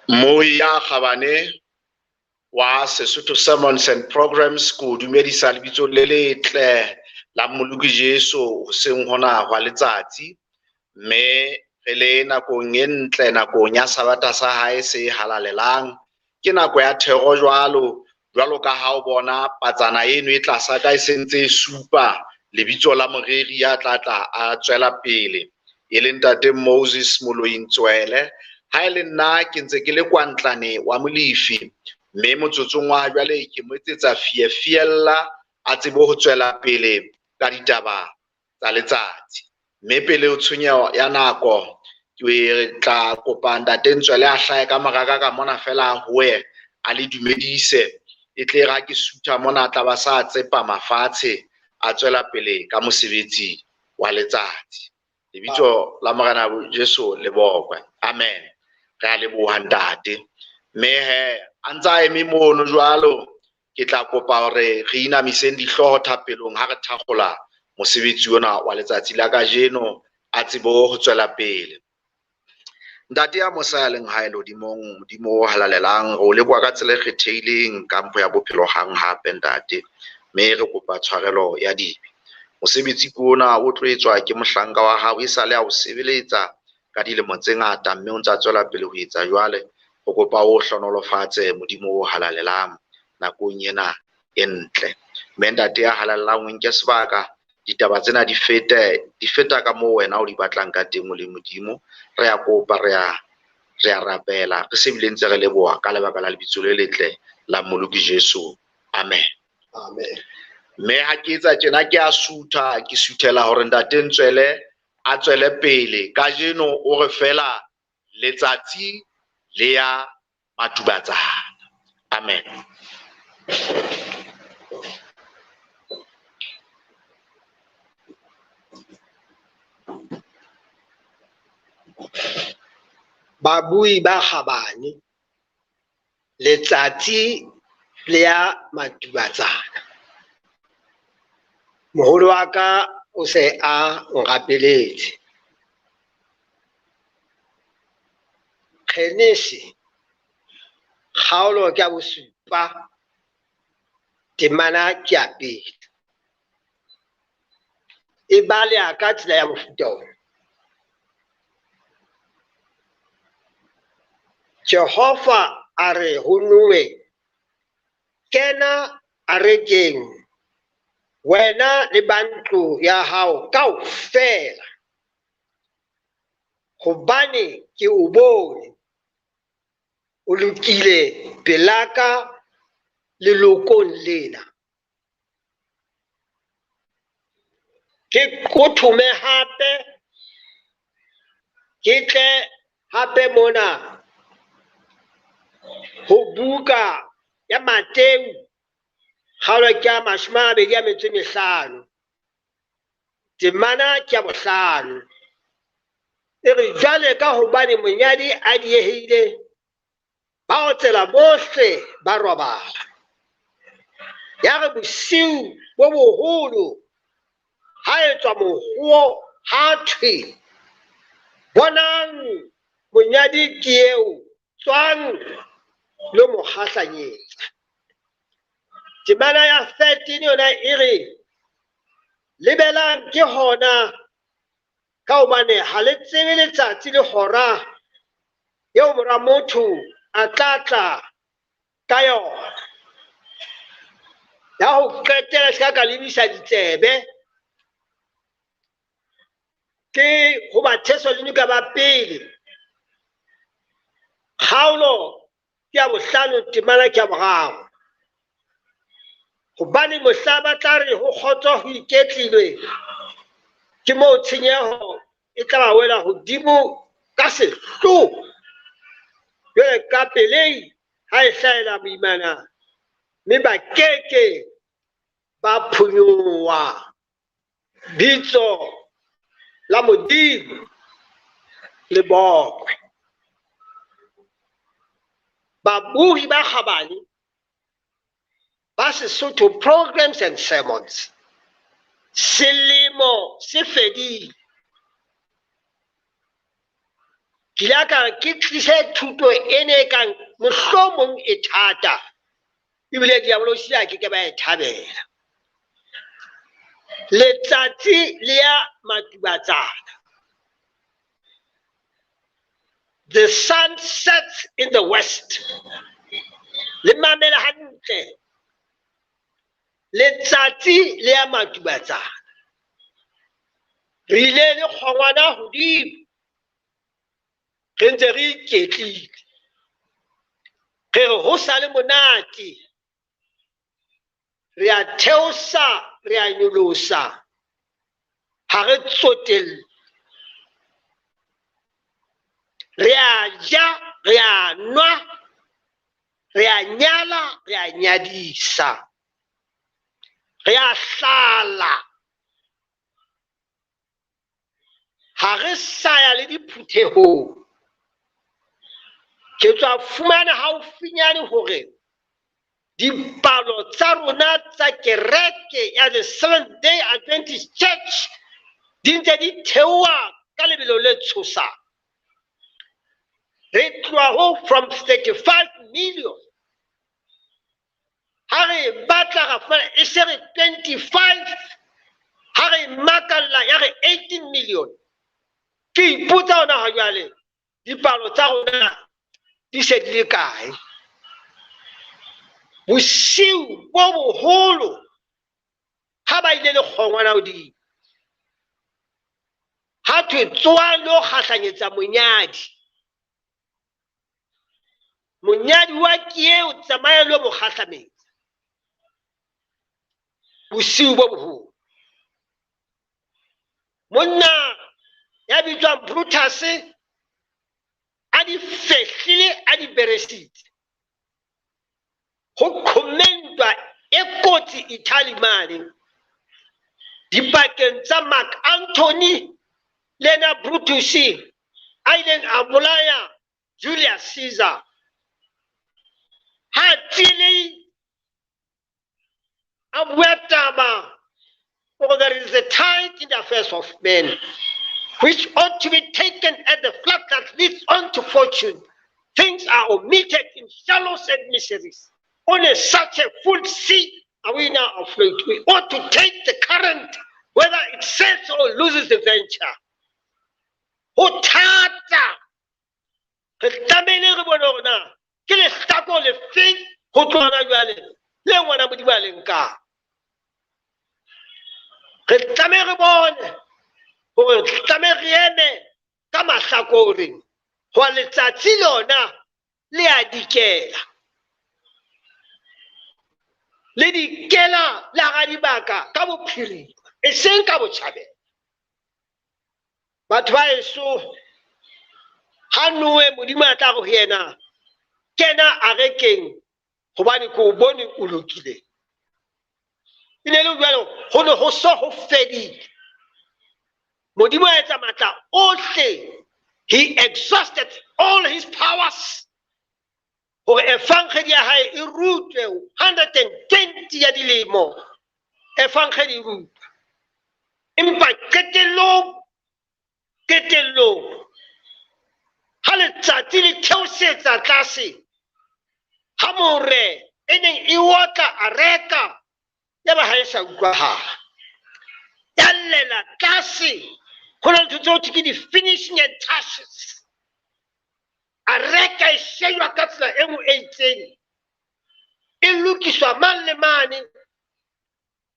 Mmui ya kgabane wa Sesotho Sermons and Programs, ko dumedisa lebitsong le letle la Mmoloki Jesu hoseng hona hwa letsatsi. Mme re le nakong e ntle, nakong ya Sabata sa hae se halalelang. Ke nako ya thero jwalo, jwalo ka ha o bona patsana eno e tlasa ka e sentse e supa lebitso la moreri ya tla tla a tswela pele, e leng Ntate Moses Moloi Ntswele. Ha e le nna ke ntse ke le kwantlane wa Molefi, mme motsotsong wa jwale ke mo etsetsa fiefiella a tsebe ho tswela pele ka ditaba tsa letsatsi. Mme pele ho tshenyeho ya nako, ke tla kopa Ntate Ntswele a hlahe ka mora ka ka mona fela a hoe a le dumedise. E tle re ha ke sutha mona a tla ba sa tsepama fatshe, a tswela pele ka mosebetsi wa letsatsi. Lebitso la Morena Jesu le bokwe. Amen. Re a leboha ntate. Mme he a ntse a eme mono jwalo, ke tla kopa hore re inamiseng dihlooho thapelong ha re thakgola mosebetsi ona wa letsatsi la kajeno, a tsebe ho tswela pele. Ntate ya mosa ya leng hae lehodimong, Modimo o halalelang, re o leboha ka tsela e kgethehileng ka mpho ya bophelo hang hape ntate. Mme re kopa tshwarelo ya dibe. Mosebetsi ke ona o tlo etswa ke mohlanka wa hao, e sale a o sebeletsa ka dilemo tse ngata, mme o ntse a tswela pele ho etsa jwale. Re kopa o hlohonolofatse Modimo o halalelang nakong ena e ntle. Mme ntate ya halalelang, o nke sebaka, ditaba tsena di fete, di feta ka moo wena o di batlang ka teng o le Modimo. Re a kopa, re a rapela, re se bile ntse re leboha ka lebaka la lebitso le letle la Mmoloki Jesu. Amen. Amen. Mme ha ke etsa tjena ke a sutha, ke suthela hore Ntate Ntswele a tswele pele. Kajeno o re fela letsatsi le ya matubatsana. Amen. Babui ba kgabane, letsatsi le ya matubatsana. Moholo wa ka o se a nrapeletse. Genesi kgaolo ke ya bosupa, temana ke ya pele. E baleha ka tsela ya mofuta ona. Jehova a re ho Noe, kena arekeng, wena le ba ntlo ya hao kaofela, hobane ke o bone o lokile pelaka lelokong lena. Ke qothome hape, ke tle hape mona ho buka ya Mateu, kgaolo ke ya 25, temana ke ya bohlano. E re jwale ka hobane monyadi a diehile, ba otsela bohle ba robala. Ya re bosiu bo boholo ha etswa mohowo, ha thwe, bonang monyadi ke eo, tswang lo mo kgahlanyetsa. Temana ya 13 yona e re, lebelang ke hona, ka hobane ha le tsebe letsatsi le hora eo mora motho a tla tla ka yona. Ya ho qetela se ka lebisa ditsebe ke ho Bathesalonika ba pele, kgaolo ke ya bohlano, temana ke ya boraro. Hobane mohla ba tla re ho kgotso ho iketlilwe, ke moo tshenyeho e tla ba wela hodimo ka sehloho, jwale ka pelei ha e hlahela moimana, mme ba keke ba phonyoha. Bitso la Modimo le bokwe. Babuhi ba kgabane ba Sesotho Programs and Sermons, selemo se fedile. Ke ile ka re ke tlise thuto e ne kang mohlomong e thata, ebile diabolosi a ke ke ba e thabela. Letsatsi le ya matubatsana. The sun sets in the west. Le mamela hantle. Letsatsi le ya matubatsana. Re ile le kgongwana hodimo. Re ntse re iketlile. Re re ho sa le monate. Re a theosa, re a nyolosa. Ha re tsotelle. Re a ja, re a nwa, re a nyala, re a nyadisa. Re a hlala. Ha re sa ya le diphuthehong. Ke tswa fumana haufinyane hore dipalo tsa rona tsa kereke ya the Seventh Day Adventist Church di ntse di theoha ka lebelo le tshosang. Re tloha ho from 35 million. Ha re batla ra fumana e se re 25, ha re makalla ya re 18 million. Ke ipotsa hona ha jwale dipalo tsa rona di se di le kae. Bosiu bo boholo ha ba ile le kgongwana hodimo. Ha thwe tsoang le ho kgahlanyetsa monyadi. Monyadi wa ke eo, tsamaya le mo kgahlametsa. Bosiu bo boholo. Monna ya bitswang Brutus a di fehlile, a di beresitse. Ho commentwa e kotsi Italy mane dipakeng tsa Mark Antony le ena Brutus a ileng a bolaya Julius Caesar. Ha tsile a bua taba hore there is a tide in the affairs of men which ought to be taken at the flood that leads on to fortune. Things are omitted in shallows and miseries. On such a full sea are we now afloat. We ought to take the current, whether it sets or loses the venture. Ho thata. Re tlamehile re bone hore na ke lehlakore le feng ho tloha hona jwale le ngwana Modimo a le nkang. Re tlameha re bone hore re tlameha re eme ka mahlakoreng hwa letsatsi lona le a dikela. Le dikela la hara dibaka ka bophirima, e seng ka botjhabela. Batho ba heso, ha Noe Modimo a tla re ho yena, kena arekeng hobane ke o bone o lokile. E ne le jwalo, ho ne ho so ho fedile. Modimo a etsa matla ohle. He exhausted all his powers hore evangeli ya hae e rutwe 120 ya dilemo. Evangeli e rutwe. Empa qetellong, qetellong, ha letsatsi le theosetsa tlase, ha more e neng e otla areka, ya ba ha e sa utlwahala. Ya llela tlase, ho na le ntho tseo ke di-finishing and touches. Areka e shejwa ka tsela e nngwe e itseng, e lokiswa mang le mane,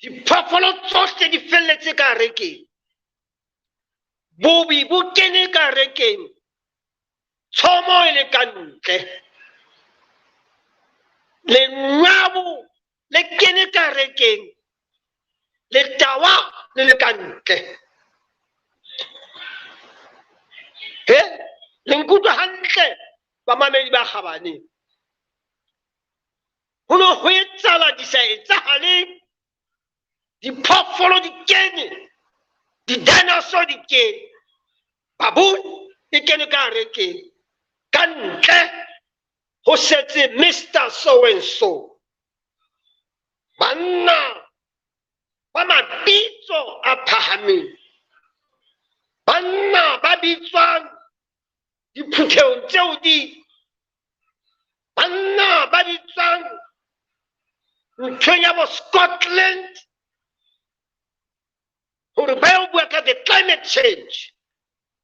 diphoofolo tsohle di felletse ka arekeng. Bobi bo kene ka arekeng, tshomo e le ka ntle. Lenwabo le kene ka arekeng, letawa le le ka ntle. He, le nkutlwa hantle bamamedi ba kgabane. Ho ne ho etsahala di sa etsahaleng, diphoofolo di kene, di-dinosaur di kene, baboon e kene ka arekeng, ka ntle ho setse Mister So and So. Banna ba mabitso a phahameng, banna ba bitswang diphuthehong tseo di banna ba bitswang nthong ya bo Scotland hore ba yo bua ka the climate change.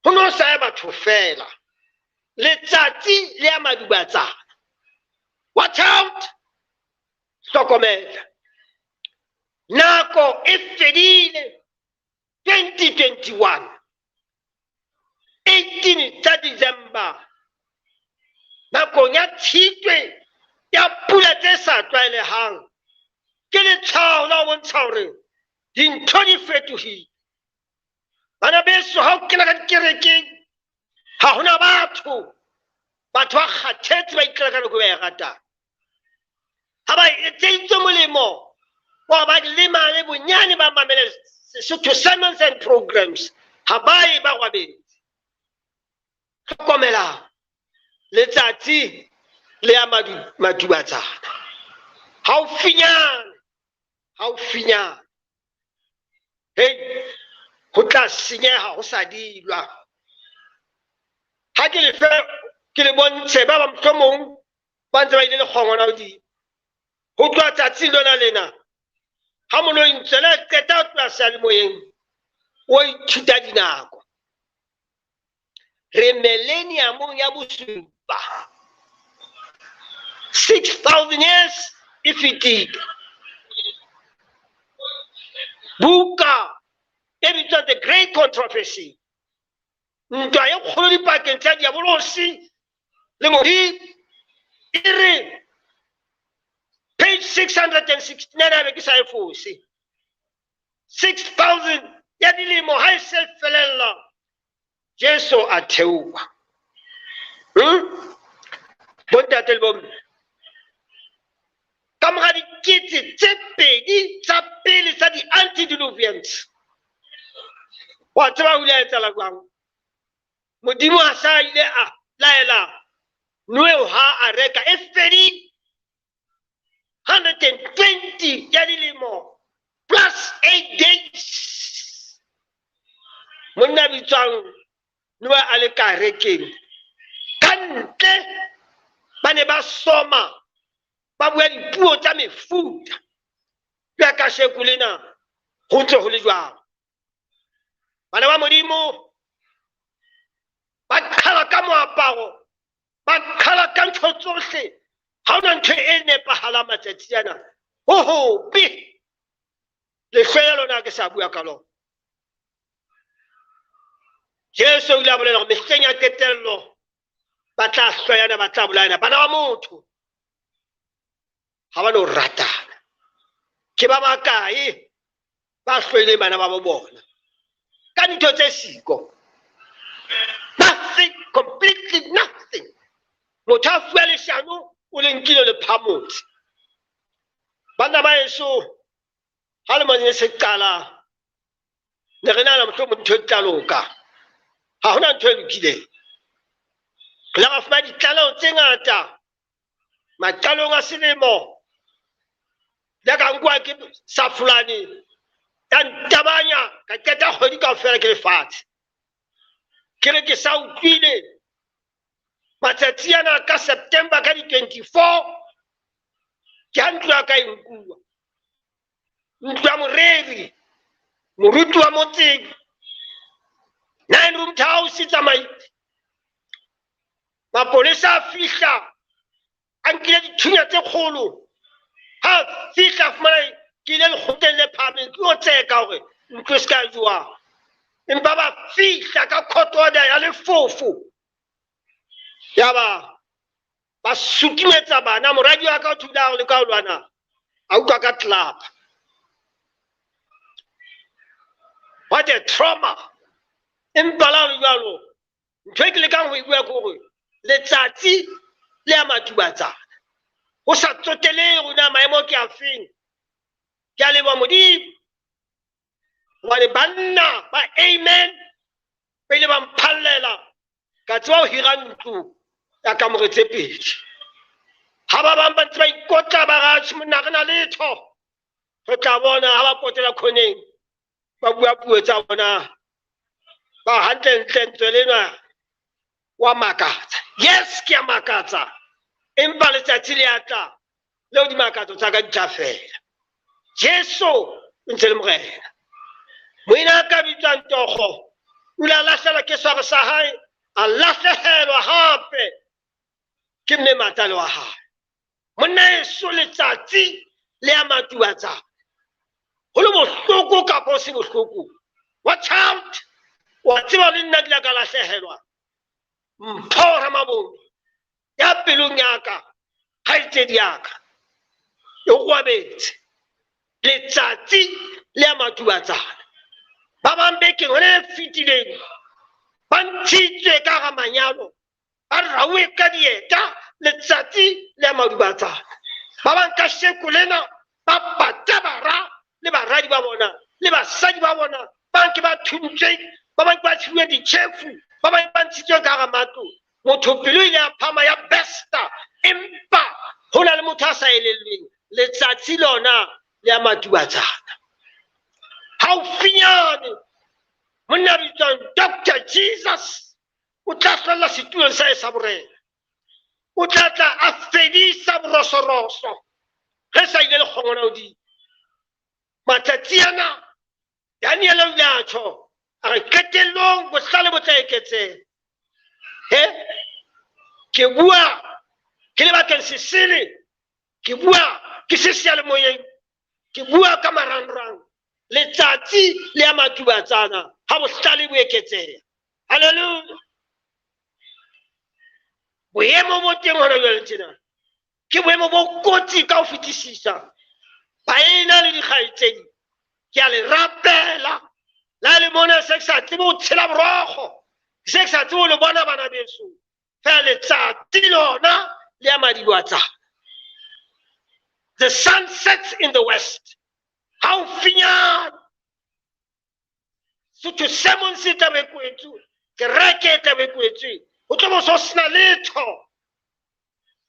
Ho no sa ya batho fela, letsatsi le ya madubatsana. Watch out, hlokomela, nako e fedile. 2021 18 tsa December, nakong ya Tshitwe ya pula tse sa tlwaelehang, ke letshwao la ho bontsha hore dintho di fetohile. Bana beso, ha o kena ka dikerekeng ha hona batho, batho ba kgathetse, ba itlela ka nako e ba e ratang. Ha ba etseditswe molemo wa ba lemale bonyane, ba mamele Sesotho sermons and programs, ha ba ye ba robetse. Hlokomelang, letsatsi le ya madubatsana haufinyane, haufinyane. Hei, ho tla senyeha ho sa dilwa. Ha ke le fe, ke le bontshe ba ba mohlomong ba ntse ba ile lekgongwana hodimo. Ho tloha tsatsing lona lena, ha moloi ntse le qeta ho tloha seyalemoyeng, o ithuta dinako. Re millennium ya bosupa, 6000 years e fetile. Buka e bitswang The Great Controversy, ntwa e kgolo dipakeng tsa diabolosi le Modimo, e re page 669, a be ke sa e fose, 6000 ya dilemo ha e se felella, Jesu a theoha. Bontate le bomme, ka mora dikete tse pedi tsa pele tsa di-antediluvians, wa tseba ho ile a etsahala jwang? Modimo a sa ile a laela Noe ha a reka e fedile 120 ya dilemo plus 8 days. Monna bitswang Noe a le ka rekeng, ka ntle ba ne ba soma, ba bua dipuo tsa mefuta. Ya kasheko lena ho ntse ho le jwalo. Bana ba Modimo ba qhala ka moaparo, ba qhala ka ntho tsohle. Ha hona ntho e nepahalang matsatsi ana. Ho hobe. Lehloyo lona ke sa bua ka lona. Jesu o ile a bolela hore mehleng ya qetello ba tla hloyana, ba tla bolayana. Bana ba motho ha ba no ratana. Ke ba bakae ba hloileng bana ba bo bona ka dintho tse siko? Nothing, completely nothing. Motho a fuwa leshano, o le nkile le phamotse. Banna ba heso, ha le mane se qala, ne re nahana mohlomong ntho e tla loka. Ha hona ntho e lokileng. Re la fumana ditlaleho tse ngata maqalong a selemo. Ya ka nkuwa ke safolane, ya ntabanya, ka qeta kgwedi kaofela ke lefatshe. Ke re ke sa utlwile matsatsi ana ka September ka di-24, ke ha ntlo ya ka e nkuwa. Ntlo ya moreri, moruti wa motseng, 9 room house tsamaile. Mapolesa a fihla, a nkile dithunya tse kgolo. Ha fihla fumana ke ile lekgotleng le phahameng, ke yo tseka hore ntlo e se ka jowa. Empa ba fihla ka court order ya lefofo. Yaba ba sutumetsa bana, moradi wa ka o thula le ka lwana, a utlwa ka club. What a trauma. Empa la ho jwalo, ntho e ke lekang ho e bua ke hore letsatsi le ya matubatsana. Ho sa tsotelehe hore na maemo ke a feng. Ke a leboha Modimo. Hobane banna ba amen ba ile ba mphallela, ka tseba ho hira ntlo ya kamore tse pedi. Ha ba bang ba ntse ba ikotla ba re, atjhe monna, re na letho. Re tla bona ha ba potela khoneng, ba bua puo tsa bona. Ba hantlentle ntswe lena Wa makatsa. Yes, ke a makatsa. Empa letsatsi le a tla leo dimakatso tsa ka di tla fela. Jesu o ntse le morena. Moina a ka bitswang Togo o ile a lahlehelwa ke sware sa hae, a lahlehelwa hape ke mme matale wa hae. Monna eso letsatsi le a matubatsana. Ho le bohloko kapa ho se bohloko. Watch out! Wa tseba le nna ke ile ka lahlehelwa. Mpho Ramabodi ya pelong ya ka, kgaitsedi ya ka e robetse. Letsatsi le a matubatsana. Ba bang bekeng hona e fetileng ba ntshitswe ka hara manyalo, ba rauwe ka dieta. Letsatsi le a madubatsana. Ba bang ka sheko lena ba pata bara le baradi ba bona le basadi ba bona, ba nke ba thuntswe, ba bang ba tshiwe ditjhefu, ba bang ba ntshitswe ka hara matlo. Motho pelo ile ya phama ya besta, empa ho na le motho a sa elellweng. Letsatsi lona le a matubatsana. Haufinyane monna bitswang Dr. Jesus o tla hlwella setulong sa hae sa borena. O tla tla a fedisa borosoroso ge sa ile le kgongwana hodimo. Matsatsi ana Daniel o ile a tjho, a re qetellong bohlale bo tla eketseha. He, ke bua ke le bakeng sesele, ke bua ke se seyalemoyeng, ke bua ka marangrang. Letsatsi le a matubatsana ha bohlale bo eketseha. Hallelujah. Boemo bo teng hona jwale tjena ke boemo bo kotsi ka ho fetisisa. Baena le dikgaitsedi, ke a le rapela. La le mona se ke sa tsebe ho tshela borokgo, se ke sa tsebe ho le bona bana beso. Fela letsatsi lona le a madibatsana. The sun sets in the west. Haufinyane Sotho sermon se tla be kwetswe, kereke e tla be kwetswe, ho tlo bo so sena letho.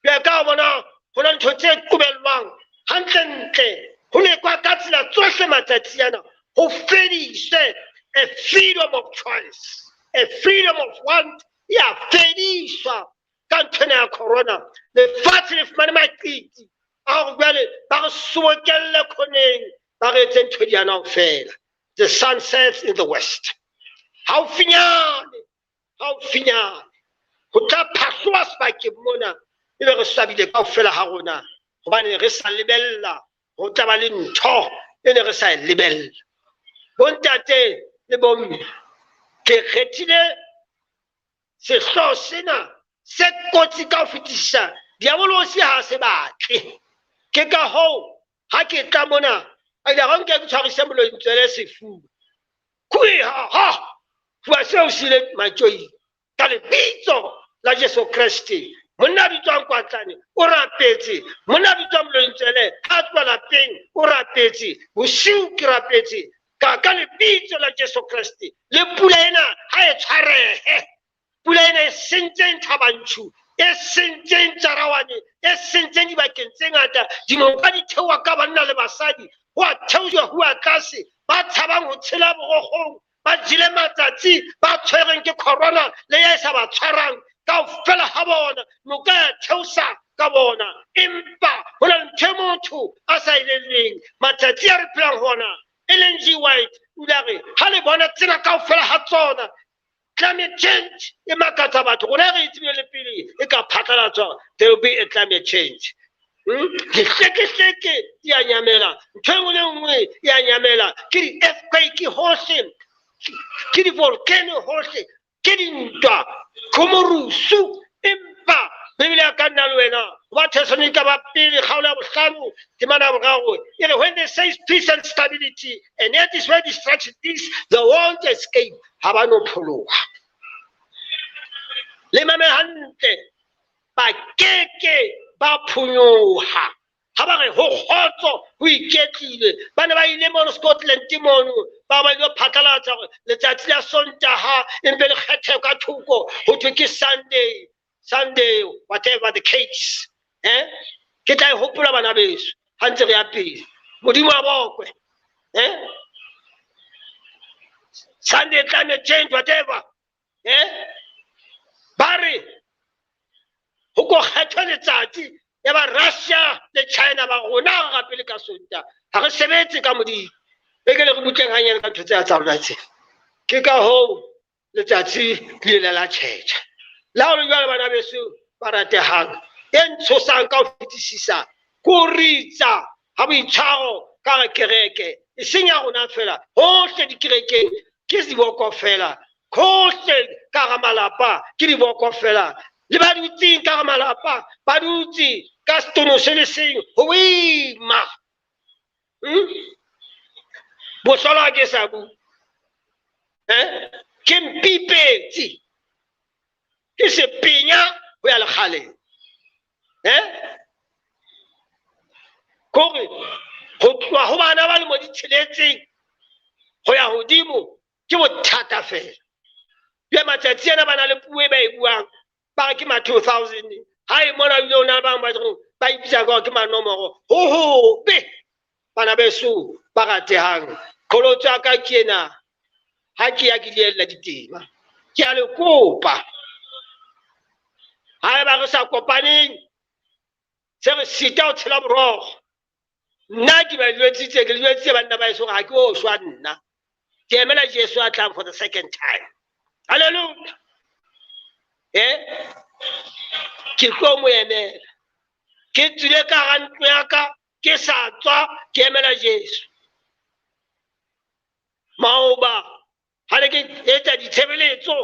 Jwale ka bona ho na ntho tse qobellwang hantlentle, ho lekwa ka tsela tsohle matsatsi ana ho fediswe a freedom of choice, a freedom of want ya fediswa ka ntho ena ya corona. Lefatshe le fumane maqiti a hore jwale ba re sobokelle khoneng, ba re etse ntho di ana fela. The sun sets in the west. Haufinyane, haufinyane ho tla phahloha sebakeng mona, ebe re swabile kaofela ha rona, hobane re sa lebella ho tla ba le ntho e ne re sa e lebella. Bontate le bomme, ke kgethile sehlooho sena se kotsi ka ho fetisisa. Diabolosi ha se batle. Ke ka hoo ha ke tla mona, a ile a nke ke tshwarise moloi ntswele sefuba. Khui ha ha, fuba seo se ile matjoing ka lebitso la Jesu Kreste. Monna bitswang Kwatlane o rapetse, monna bitswang moloi ntswele ha tswa lapeng o rapetse, bosiu ke rapetse ka lebitso la Jesu Kreste. Le pula ena ha e tshwarehe, pula ena e sentseng Thabanchu, e sentseng Tsarawane, e sentseng dibakeng tse ngata. Dinoka di theoha ka banna le basadi, ho a theoha ho a tlase, ba tshabang ho tshela borokgong, ba jele matsatsi, ba tshwereng ke corona le ya e sa ba tshwarang kaofela ha bona, noka ya theosa ka bona. Empa ho na le ntho e motho a sa elellweng matsatsi a re phelang ho ona. Ellen G. White o ile a re ha le bona tsena kaofela ha tsona, climate change e makatsa batho. Rona re e tsebile le pele e ka phatlalatswa, there will be a climate change. Dihlekehleke di a nyamela, ntho e nngwe le nngwe e a nyamela, ke di-earthquake hohle, ke di-volcano hohle, ke dintwa, khomorusu. Empa Bibele ya ka nna le wena, ba Thesalonika ba pele kgaolo ya bohlano temana ya boraro e re, when they say peace and stability, and yet is where destruction is, they won't escape. Ha ba no pholoha. Le mame hantle, ba keke ba phonyoha. Ha ba re ho kgotso, ho iketlile. Ba ne ba ile mono Scotland mono, ba ba ile phatlalatsa hore letsatsi la Sontaha empe le kgethe ka thoko, ho thwe ke Sunday, Sunday, whatever the case. Ke tla e hopola bana beso ha ntse re ya pele. Modimo a bokwe. Sunday climate change, whatever. Ba re ho ko kgethwe letsatsi ya ba Russia le China ba rona re rapele ka Sontaha. Ha re sebetse ka Modimo. E ke le re butleng hanyane ka ntho tse tsa rona tse. Ke ka hoo letsatsi le ile la tjhetjha. Le ha ho le jwalo, bana beso ba ratehang, e ntshosang ka ho fetisisa ke ho ritsa ha boitshwaro ka hara kereke, e seng ya rona fela, hohle dikerekeng ke diboko fela, hohle ka hara malapa ke diboko fela. Le ba dutseng ka hara malapa ba dutse ka setono se le seng ho boima. Bohlolo ha ke sa bue. Ke mpipetsi. Ke sepenya ho ya lekgaleng. Kore ho tloha ho bana ba lemo di tsheletseng ho ya hodimo ke bothata fela. Jwale matsatsi ana ba na le puo e ba e buang, ba re ke ma 2000. Ha e mona ebile ho na le bang ba reng ba ipitsa ka hore ke manomoro. Ho hobe, bana beso ba ratehang. Qholotso ya ka ke ena, ha ke ya ke diella ditema. Ke a le kopa, haeba re sa kopaneng, se re sita ho tshela borokgo. Nna ke ba jwetsitse, ke le jwetsitse banna ba heso hore ha ke o shwa nna. Ke emela Jesu a tlang for the second time. Hallelujah. Ke tlo mo emela. Ke tswile ka hara ntlo ya ka, ke sa tswa, ke emela Jesu. Maoba, ha ne ke etsa ditshebeletso,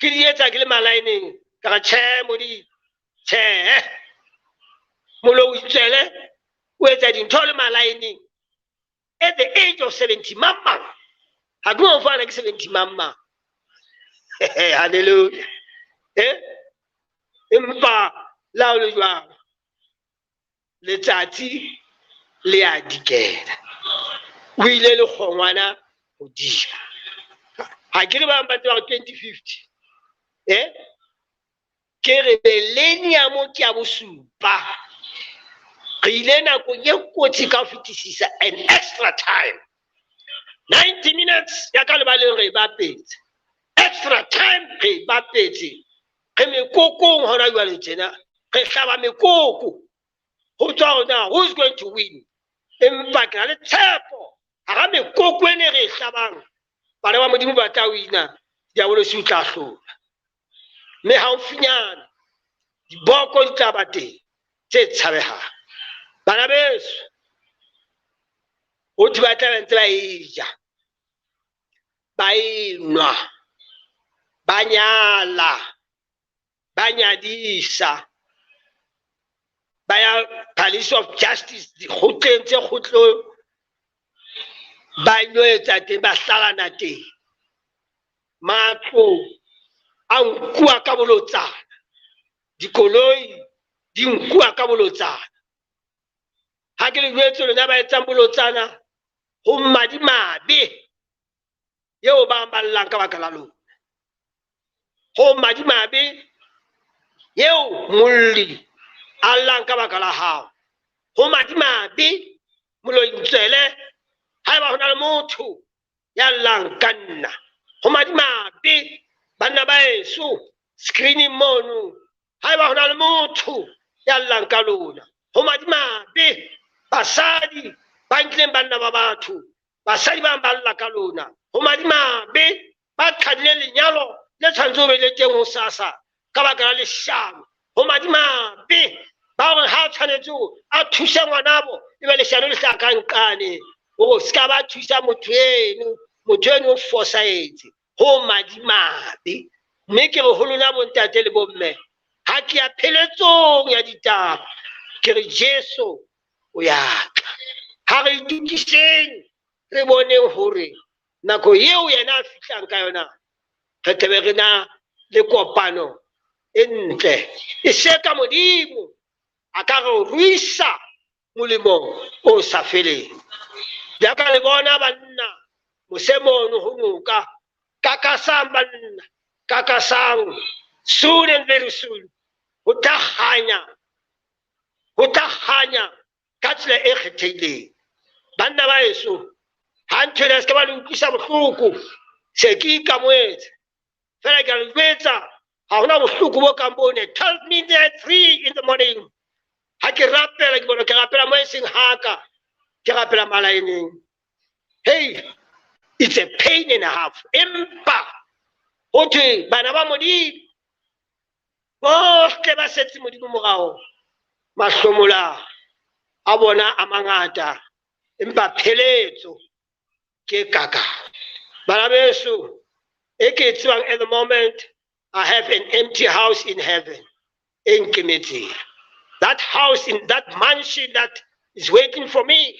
ke di etsa ke le malaeneng. Ka re, tjhe, Modimo, tjhe. Moloi tswele, o etsa dintho le malaeneng. At the age of 70, mang mang. Ha ke mo fana ke 70 mang mang. Hallelujah. Empa la ho le jwang, letsatsi le a dikela. O ile le kgongwana hodimo. Ha ke re bang ba tseba 2050. Ke re millennium ke ya bosupa. Re ile nakong e kotsi ka ho fetisisa, an extra time. 90 minutes ya ka lebaleng re e bapetse. Extra time re e bapetse. Re mekokong hona jwale tjena. Re hlaba mekoko. Ho tswa hore na who's going to win. Empa ke na le tshepo hara mekoko ene re e hlabang, bana ba Modimo ba tla wina, diabolosi o tla hlola. Mme haufinyana diboko di tla ba teng tse tshabehang. Bana beso, ho thwe ba tla ba ntse ba e ja, ba e nwa, ba nyala, ba nyadisa, ba ya Palace of Justice, dikgotleng tse kgotlong, ba ilo etsa teng, ba hlalana teng. Matlo a nkuwa ka bolotsana, dikoloi di nkuwa ka bolotsana. Ha ke le jwetse lona ba etsang bolotsana, ho madimabe eo ba ballang ka baka la lona. Ho madimabe eo molli a llang ka baka la hao. Ho madimabe moloi ntswele, haeba ho na le motho ya llang ka nna. Ho madimabe banna ba heso screening mono, haeba ho na le motho ya llang ka lona. Ho madimabe basadi ba nkileng banna ba batho, basadi ba ba lla ka lona. Ho madimabe ba qhadile lenyalo le tshwanetse ho be le teng hosasa ka baka la leshano. Ho madimabe ba hore ha tshwanetse hore a thuse ngwanabo, ebe leshano le hlaha ka nqane, hore se ka ba thusa motho eno, motho eno o fosahetse. Ho madimabe. Mme ke re ho lona bontate le bomme, ha ke ya pheletsong ya ditaba, ke re Jesu o ya tla. Ha re itokiseng, re boneng hore nako eo yena a fihlang ka yona, re tlabe re na le kopano e ntle. E se ka Modimo a ka re ruisa molemo o sa feleng. Jaaka le bona banna mose mono ho noka, kakasang banna, kakasang, soon and very soon, ho tla kganya, ho tla kganya ka tsela e kgethehileng. Banna ba heso, ha ntho ena se ka ba le utlwisa bohloko, se ke ikamohetse. Fela ke a le jwetsa, Ha hona bohloko bo kang bone. 2:12 in the morning. Ha ke rapela, ke bona ke rapela mo e seng haka. Ke rapela malaeneng. Hey, it's a pain and a half. Empa ho thwe bana ba Modimo bohle ba setse Modimo morao, mahlomola a bona a mangata, empa pheletso ke kaka. Bana beso, e ke e tsebang at the moment, I have an empty house in heaven e nkemetseng. That house in that mansion that is waiting for me.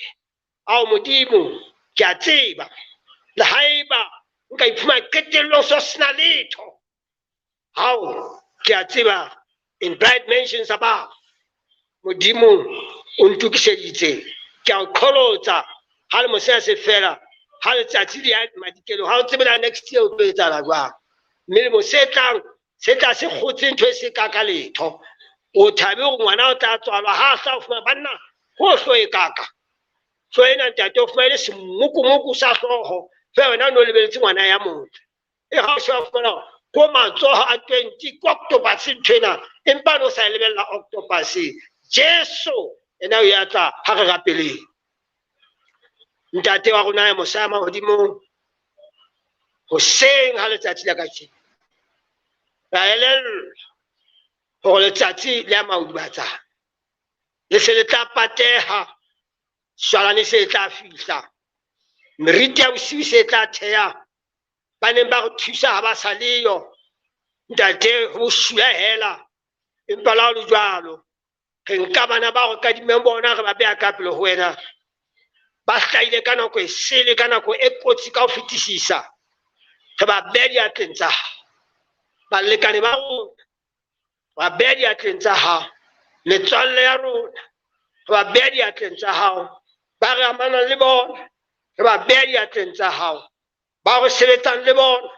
Ao Modimo, ke a tseba. Le haeba nka iphumana qetellong so sena letho. Ao, ke a tseba in bright mansions above. Modimo o ntokiseditse. Ke a o qholotsa ha le mosea se fela, ha letsatsi le ya madikelong, ha o tsebe la next year o tlo etsahala jwang. Mme lemo se tlang, se tla se kgotse ntho e se ka ka letho. O thabe hore ngwana o tla tswalwa, ha a hla o fumana banna, ho hlo e kaka. Hlo ena ntate o fumane semokomoko sa hlooho, feela wena o no lebeletse ngwana ya motle. E ha o se wa fumana ko matsoho a 20, ko octopus ntho ena, empa no sa lebella octopus. Jesu ena o ya tla ha re rapeleng. Ntate wa rona ya mosa ya mahodimong, hoseng ha letsatsi la kajeno, ra elellwa hore letsatsi le ya maudubatsana le se le tla pateha, shwalane se tla fihla, meriti ya bosiu se tla theha, ba neng ba re thusa ha ba sa leyo. Ntate, ho bosula hela, empa le ha ho le jwalo, re nka bana ba re kadimeng bona, re ba beha ka pele ho wena. Ba hlahile ka nako e sele, ka nako e kotsi ka ho fetisisa. Re ba beha diatleng tsa hao. Balekane ba rona, re ba beha diatleng tsa hao. Metswalle ya rona, re ba beha diatleng tsa hao. Ba re amanang le bona, re ba beha diatleng tsa hao. Ba re sebetsang le bona,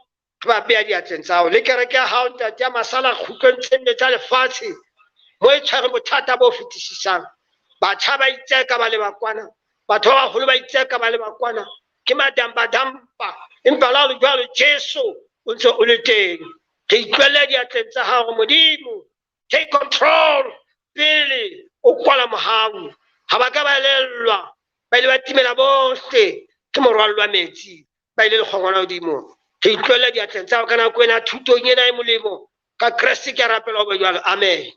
re ba beha diatleng tsa hao. Le kereke ya hao, ntate ya masala kgutlong tse nne tsa lefatshe, mo e tshwereng bothata bo fetisisang. Batjha ba itseka ba le bakwana, batho ba baholo ba itseka ba le bakwana, ke madamba-dampa. Empa le ha ho le jwalo, Jesu o ntse o le teng. Re itlwelle diatleng tsa hao, Modimo. Take control pele o kwala mohau. Ha ba ka ba elellwa, ba ile ba timela bohle ke morwallo wa metsi, ba ile lekgongwana hodimo. Re itlwelle diatleng tsa hao ka nako ena, thutong ena e molemo. Ka Kreste ke a rapela ho be jwalo. Amen.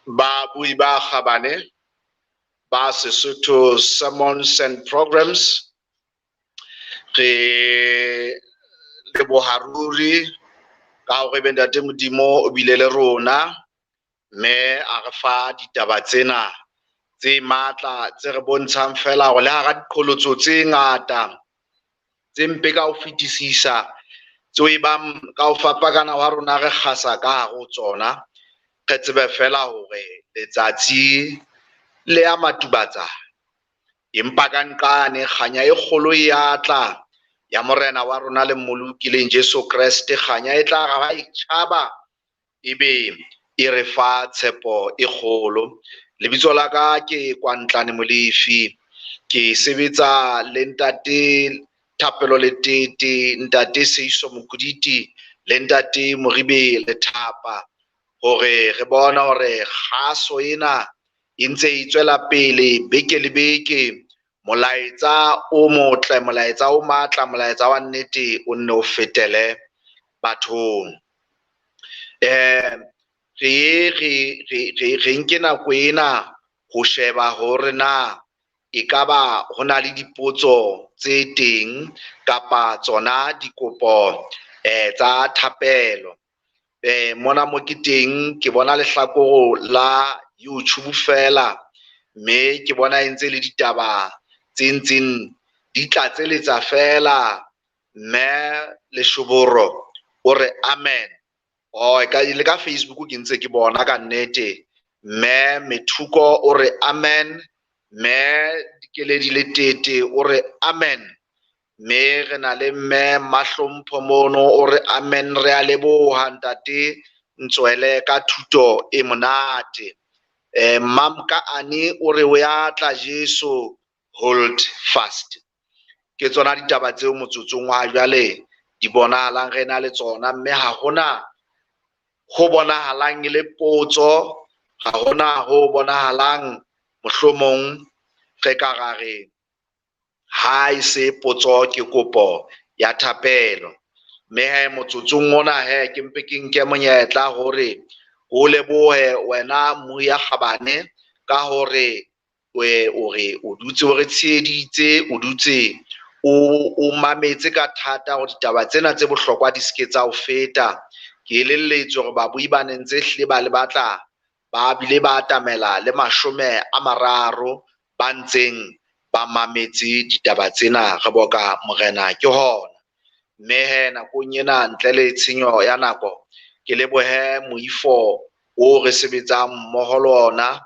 Ba bui ba kgabane ba Sesotho Sermons and Programs, re leboha ruri ka hore be Ntate Modimo o bile le rona, mme a re fa ditaba tsena tse matla tse re bontshang fela hore le hara diqholotso tse ngata tse mpe ka ho fetisisa tseo e bang ka ho fapakana wa rona re kgasa ka hare ho tsona, re tsebe fela hore letsatsi le ya matubatsa. Empa ka nqane kganya e kgolo e ya tla ya Morena wa rona le Mmoloki leng Jesu Kreste. Kganya e tla ra ba e tjhaba, ebe e re fa tshepo e kgolo. Lebitso la ka ke Kwantlane Molefi, ke sebetsa le ntate Thapelo Letete, ntate Seiso Mokuditi le ntate Moribe Lethapa, hore re bona hore kgaso ena e ntse e tswela pele beke le beke. Molaetsa o motle, molaetsa o matla, molaetsa wa nnete o nne o fetele bathong. Re nke nako ena ho sheba hore na ekaba ho na le dipotso tse teng kapa tsona dikopo tsa thapelo. Mona mo ke teng ke bona lehlakore la YouTube fela, mme ke bona e ntse le ditaba tse ntseng di tlatseletsa fela. Mme Leshoboro o re amen. Oh, le ka Facebook ke ntse ke bona ka nnete. Mme Methuko o re amen. Mme Dikeledi Letete o re amen. Mme re na le mme Mahlompho mono o re amen, re a leboha ntate Ntswele ka thuto e monate. Mamka Ani o re o ya tla Jesu, hold fast. Ke tsona ditaba tseo motsotsong wa jwale di bonahalang re na le tsona, mme ha hona ho bonahalang e le potso, ha hona ho bonahalang mohlomong re ka ra re ha e se potso ke kopo ya thapelo. Mme he motsotsong ona he ke mpe ke nke monyetla hore o lebohe wena Moya Kgabane ka hore o re o dutse o re tsheheditse, o dutse o mametse ka thata hore ditaba tsena tse bohlokwa di seke tsa o feta. Ke elelletswe hore babui ba ne ntse hlile ba le batla, ba bile ba atamela le 30 ba ntseng ba mametse ditaba tsena. Re boka Morena ke hona. Mme he nakong ena ntle le tshenyo ya nako, ke lebohe moifo o re sebetsang mmoho le ona,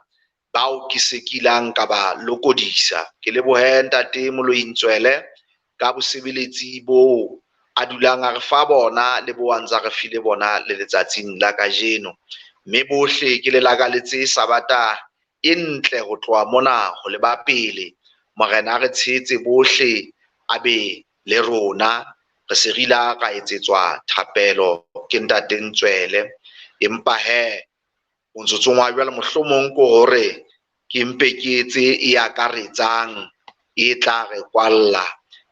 bao ke se kilang ka ba lokodisa. Ke lebohe ntate Moloi Ntswele ka bosebeletsi bo a dulang a re fa bona le bo a ntsa re file bona le letsatsing la kajeno. Mme bohle ke le lakaletse Sabata e ntle ho tloha mona ho leba pele. Morena a re tshehetse bohle, a be le rona. Re se re ile ra etsetswa thapelo ke ntate Ntswele. Empa he motsotsong wa jwale mohlomong ke hore ke mpe ke etse e akaretsang e tla re kwalla,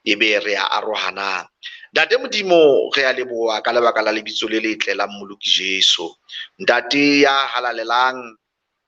ebe re a arohanang. Ntate Modimo, re a leboha ka lebaka la lebitso le letle la Mmoloki Jesu. Ntate ya halalelang,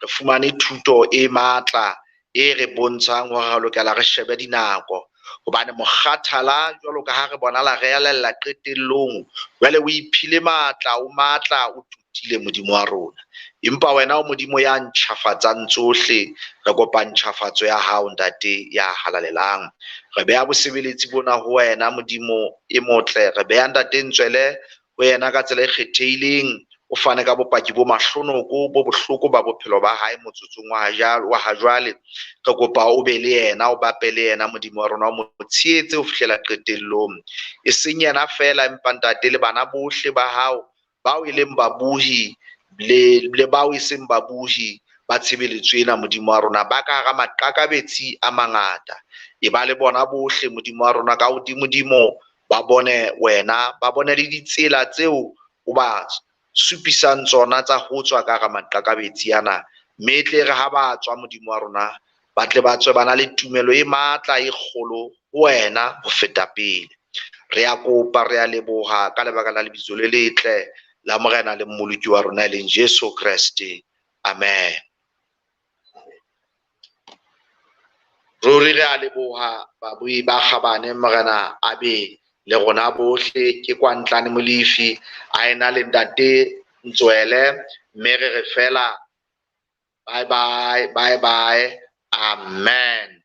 re fumane thuto e matla e re bontshang hore re lokela re shebe dinako, hobane mokgathala jwalo ka ha re bonala re elella qetellong, jwale o iphile matla, o matla, o tutile Modimo wa rona. Empa wena o Modimo ya ntjhafatsang tsohle, re kopa ntjhafatso ya hao ntate ya halalelang. Re beha bosebeletsi bona ho wena Modimo e motle, re beha ntate Ntswele ho yena ka tsela e kgethehileng. O fane ka bopaki bo mahlonoko bo bohloko ba bophelo ba hae motsotsong wa ha jwale. Re kopa o be le yena, o bape le yena Modimo wa rona, o mo tshehetse ho fihlela qetellong. E seng yena feela, empa ntate le bana bohle ba hao bao e leng babuhi le bao e seng babuhi ba tshebeletso ena Modimo wa rona, ba ka hara maqakabetsi a mangata. E ba le bona bohle Modimo wa rona ka hodimodimo, ba bone wena, ba bone le ditsela tseo o ba supisang tsona tsa ho tswa ka hara maqakabetsi ana. Mme e tle re ha ba tswa Modimo wa rona, ba tle ba tswe ba na le tumelo e matla e kgolo ho wena ho feta pele. Re a kopa, re a leboha ka lebaka la lebitso le letle la Morena le Mmoloki wa rona e leng Jesu Kreste. Amen. Ruri re a leboha babui ba kgabane, Morena a be le rona bohle. Ke kwa Ntlane Molefi a ena le ntate Ntswele, mme re re fela bye bye, bye bye, amen.